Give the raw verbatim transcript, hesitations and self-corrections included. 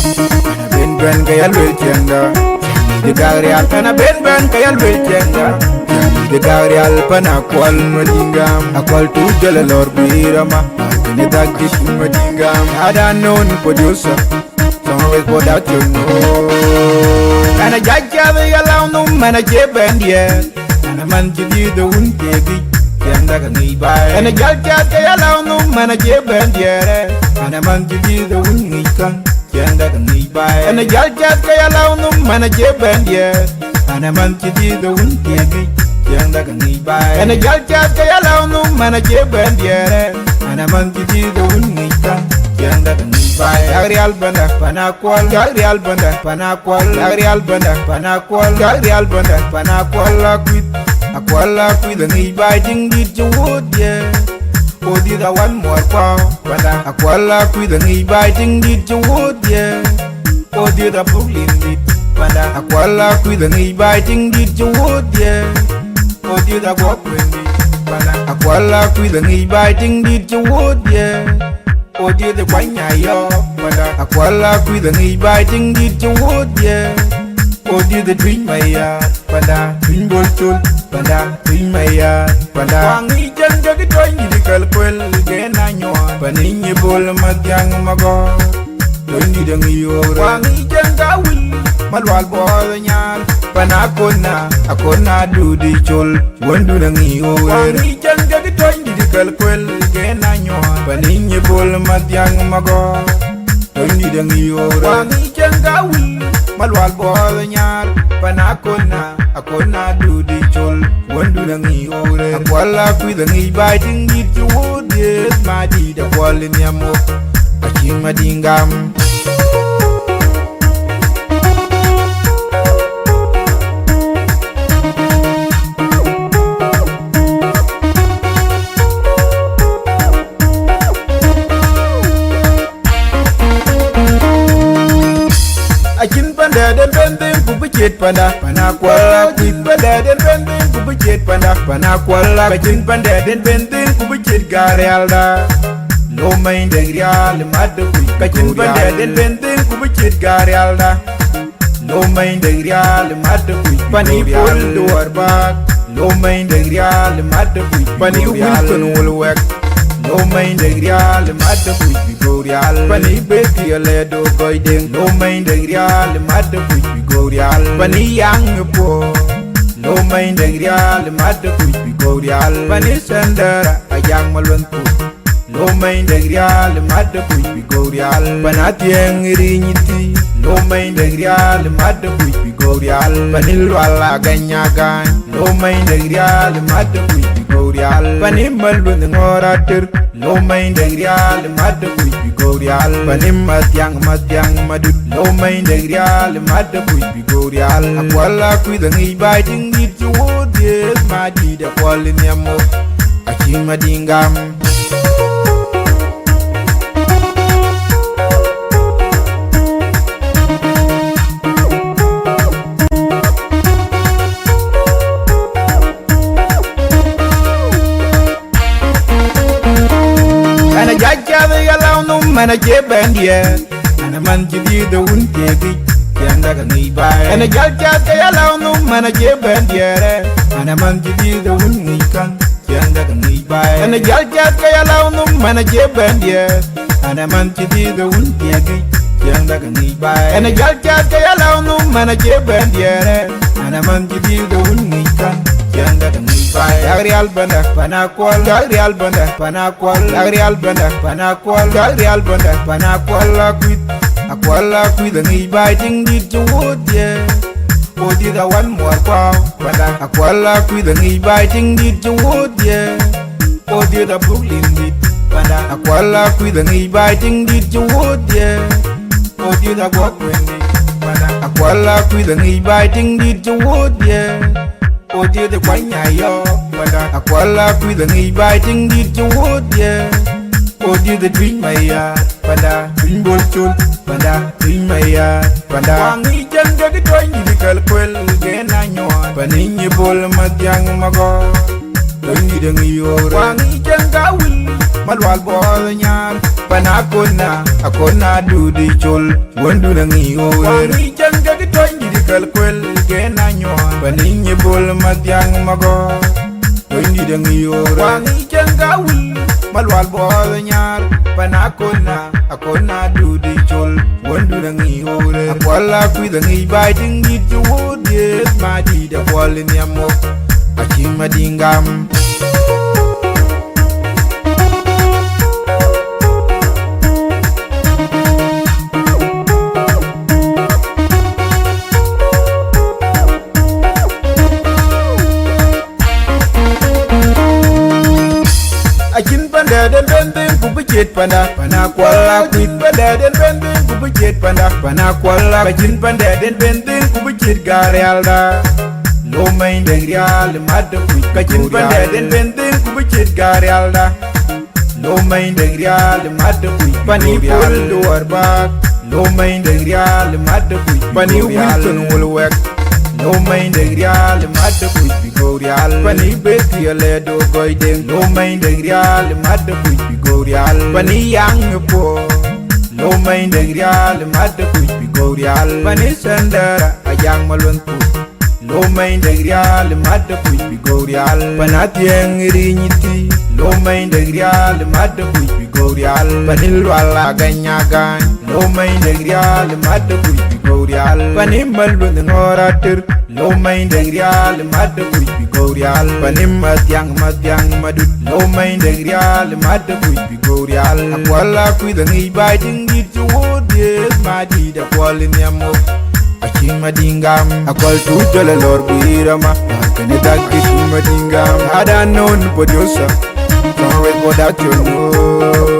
Ana ben ben ke ya luel ciɛŋda, ciɛŋ dï gak rial. Ana ben ben ke ya luel ciɛŋda, ciɛŋ dï gak rial. Pan Akuɔl Madïŋ Gam, Akuɔl tuc jɔl a lɔr guiir ama. Kënë dhak dït Madïŋ Gam, ada non producer, Song with production, no. Ana jal cath ya law num, ana cie ben diɛɛr. Ana man cï dhiëëth ë wun tëëkic, ciɛŋda ka ŋic baai. Ana jal cath ke ya law num, ana cie ben diɛɛr. Ana man cï dhiëëth ë wun ŋic käŋ, ciɛŋda ka ŋic baai. Ana jal cath ke ya law num, ana cie ben diɛɛr. Ana man cï dhiëëth ë wun tëëkic, ciɛŋda ka ŋic baai. Ana jal cath ke ya law num, ana cie ben diɛɛr. Ana man cï dhiëëth ë wun ŋic käŋ, ciɛŋda ka ŋic baai. Yak rial bɛ̈nda, pan Akuɔl. Yak rial bɛ̈nda, pan Akuɔl. Yak rial bɛ̈nda, pan Akuɔl. Yak rial bɛ̈nda, pan Akuɔl Akuith. Akuɔl Akuith aŋic baai, tiŋ dït cï wuɔ̈t ye. Ɣo dhiëth awan muɔɔr kuɔɔu, panda. Akuɔl Akuith aŋic baai, tiŋ dït cï wuɔ̈t ye. Ɣo dhiëth apuk lim dït, panda. Akuɔl Akuith aŋic baai, tiŋ dït cï wuɔ̈t ye. Ɣo dhiëth aguɔk kuën dït, panda. Akuɔl Akuith aŋic baai, tiŋ dït cï wuɔ̈t ye. Ɣo dhiëth ë kuany ayɔɔk, panda. Akuɔl Akuith aŋic baai, tiŋ dït cï wuɔ̈t ye. Ɣo dhiëth ë Tuïc Mayar, panda. Tuïc Bol Col, panda. Tuïc Mayar, panda. Waŋ ŋic cän ke kë tɔ̈ny dït ë kɛl kuël, gen anyuɔɔn. Pan ë nyi Bol Madhiaŋ Magɔ̈ɔ̈r. Tony dït aŋic ɣöör. Waŋ ŋic cän ke Awil, Malual Buɔɔth Nyar. Pan Akona, Akona Dudi Col. Wëndun aŋic ɣöör. Waŋ ŋic cän ke kë tɔ̈ny dït ë kɛl kuël, gen anyuɔɔn. Pan ë nyi Bol Madhiaŋ Magɔ̈ɔ̈r. Tony dït aŋic ɣöör. Waŋ ŋic cän ke Awil, Malual Buɔɔth Nyar. Pan Akona, Akona Dudi Col. Wëndun aŋic ɣöör. Akuɔl Akuith aŋic baai, tiŋ dït cï wuɔ̈t dhiëëth, Madït Akuɔl ë nhiam wok. Acïn Madïŋ Gam. Acïn pandɛ̈t en ben dhëŋ ku bï ciët panda, pan Akuɔl Akuith. Pandɛ̈t en ben dhëŋ ku bï ciët panda, pan Akuɔl Akuith. Acïn pandɛ̈t en ben dhëŋ ku bï ciët gäär rialda. Lo mɛny dek rial ë mat de kuc, ka cïn pandɛ̈t en ben dhëŋ ku bï ciët gäär rialda. Lo mɛny dek rial ë mat de kuc, pan ë Bol Duɔɔr Bak. Lo mɛny dek rial ë mat de kuc, pan ë Wilson Wol Wɛk. Lo mɛny dek rial ë mat de kuc bï gɔ̈u rial, pan ë Beti Alɛdo Gɔc Deŋ. Lo mɛny dek rial ë mat de kuc bï gɔ̈u rial, pan ë Yaŋ ë Puɔ̈u. Lo mɛny dek rial ë mat de kuc bï gɔ̈u rial, pan ë Sɛndɛ̈ra Ajaŋ Maluɛnh Pur. Lo mɛny dek rial ë mat de kuc bï gɔ̈u rial, pan Athiɛŋ ë Riiny Thii. Lo mɛny dek rial ë mat de kuc bï gɔ̈u rial, pan ë Lual Agany Agany. Lo mɛny dek rial ë mat de kuc bï gɔ̈u rial, pan ë Maluënh Ŋɔ̈ɔ̈r Atër. Lo mɛny dek rial ë mat de kuc bï gɔ̈u rial, pan ë Mathiaŋ Mathiaŋ Madut. Lo mɛny dek rial ë mat de kuc bï gɔ̈u rial. Akuɔl Akuith aŋic baai, tiŋ dït cï wuɔ̈t dhiëëth, Madït Akuɔl ë nhiam wok. Acïn Madïŋ Gam. Ana jal cath ya law num, ana cie ben diɛɛr. Ana man cï dhiëëth ë wun tëëkic, ciɛŋda ka ŋic baai. Ana jal cath ke ya law num, ana cie ben diɛɛr. Ana man cï dhiëëth ë wun ŋic käŋ, ciɛŋda ka ŋic baai. Ana jal cath ke ya law num, ana cie ben diɛɛr. Ana man cï dhiëëth ë wun tëëkic, ciɛŋda ka ŋic baai. Ana jal cath ke ya law num, ana cie ben diɛɛr. Ana man cï dhiëëth ë wun ŋic käŋ, ciɛŋda ka ŋic baai. Yak rial bɛ̈nda, pan Akuɔl. Yak rial bɛ̈nda, pan Akuɔl. Yak rial bɛ̈nda, pan Akuɔl. Yak rial bɛ̈nda, pan Akuɔl Akuith. Akuɔl Akuith aŋic baai, tiŋ dït cï wuɔ̈t ye. Ɣo dhiëth awan muɔɔr kuɔɔu, panda. Akuɔl Akuith aŋic baai, tiŋ dït cï wuɔ̈t ye. Ɣo dhiëth apuk lim dït, panda. Akuɔl Akuith aŋic baai, tiŋ dït cï wuɔ̈t ye. Ɣo dhiëth aguɔk kuën dït, panda. Akuɔl Akuith aŋic baai, tiŋ dït cï wuɔ̈t ye. Ɣo dhiëth ë kuany ayɔɔk, panda. Akuɔl Akuith aŋic baai, tiŋ dït cï wuɔ̈t ye. Ɣo dhiëth ë Tuïc Mayar, panda. Tuïc Bol Col, panda. Tuïc Mayar, panda. Waŋ ŋic cän ke kë tɔ̈ny dït ë kɛl kuël, gen anyuɔɔn. Pan ë nyi Bol Madhiaŋ Magɔ̈ɔ̈r. Tony dït aŋic ɣöör. Waŋ icen ka wil, Malual Bɔɔth Nyar. Pan Akona, Akona Dudi Col. Wëndun aŋic ɣöör. Waŋ icen ke kë Tony dït kal kuel, gen anyuɔɔn. Pan inyï Bol Mathiaŋ Magɔɔr. Tony dït aŋic ɣöör. Waŋ icen ka wil, Malual Bɔɔth Nyar. Pan Akona, Akona Dudi Col. Wëndun aŋic ɣöör. Akuɔl Akuith aŋic baai tiŋ dït cï wuur dhiëëth, Madït Akuɔl ë nhiam mok. Acï Madiŋ gam. Acïn pandɛ̈ den ben dhëŋ ku bï ciët panda, pan Akuɔl Akuith. Acïn pandɛ̈ den ben dhëŋ ku bï ciët panda, pan Akuɔl Akuith. Acïn pandɛ̈ den ben dhëŋ ku bï ciët gäär rialda. Lo Many Deŋ Rial mat de kuc, ka cïn pandɛ̈ den ben dhëŋ ku bï ciët gäär rialda. Lo Many Deŋ Rial mat de kuc, pan ë Bol Duɔɔr Baak. Lo Many Deŋ Rial mat de kuc, pan ë Wilson Wol Wɛk. Lo Many Deŋ Rial mat de kuc bï gɔ̈u rial, pan ë Bethiel ë do gɔc deŋ. Lo Many Deŋ Rial mat de kuc bï gɔ̈u rial, pan ë Yaŋ ë Puɔ̈u. Lo Many Deŋ Rial mat de kuc bï gɔ̈u rial, pan ë Sɛndɛ̈ra Ajaŋ Malunh Puk. Lo Many Deŋ Rial mat de kuc bï gɔ̈u rial, pan Athiɛŋ ë Rinyithii. Lo Many Deŋ Rial mat de kuc bï gɔ̈u rial, pan ë Lual Agany Agany. Lo Many Deŋ Rial mat de kuc bï gɔ̈u rial, pan ë Malunh Ŋɔ̈ɔ̈r Ater. Lo Many Deŋ Rial mat de kuc bï gɔ̈u rial, pan ë Mathiaŋ Mathiaŋ Madut. Lo Many Deŋ Rial mat de kuc bï gɔ̈u rial. Akuɔl Akuith aŋic baai tiŋ dït cï wuur dhiëëth, Madït Akuɔl ë nhiam mok. Acï Madiŋ gam. Akuɔl Tuut jɔl ë lɔ̈ɔ̈r guiir ëmä, wäär kënë dak cï Madiŋ gam. Ada non producer, Conrad Production, oh.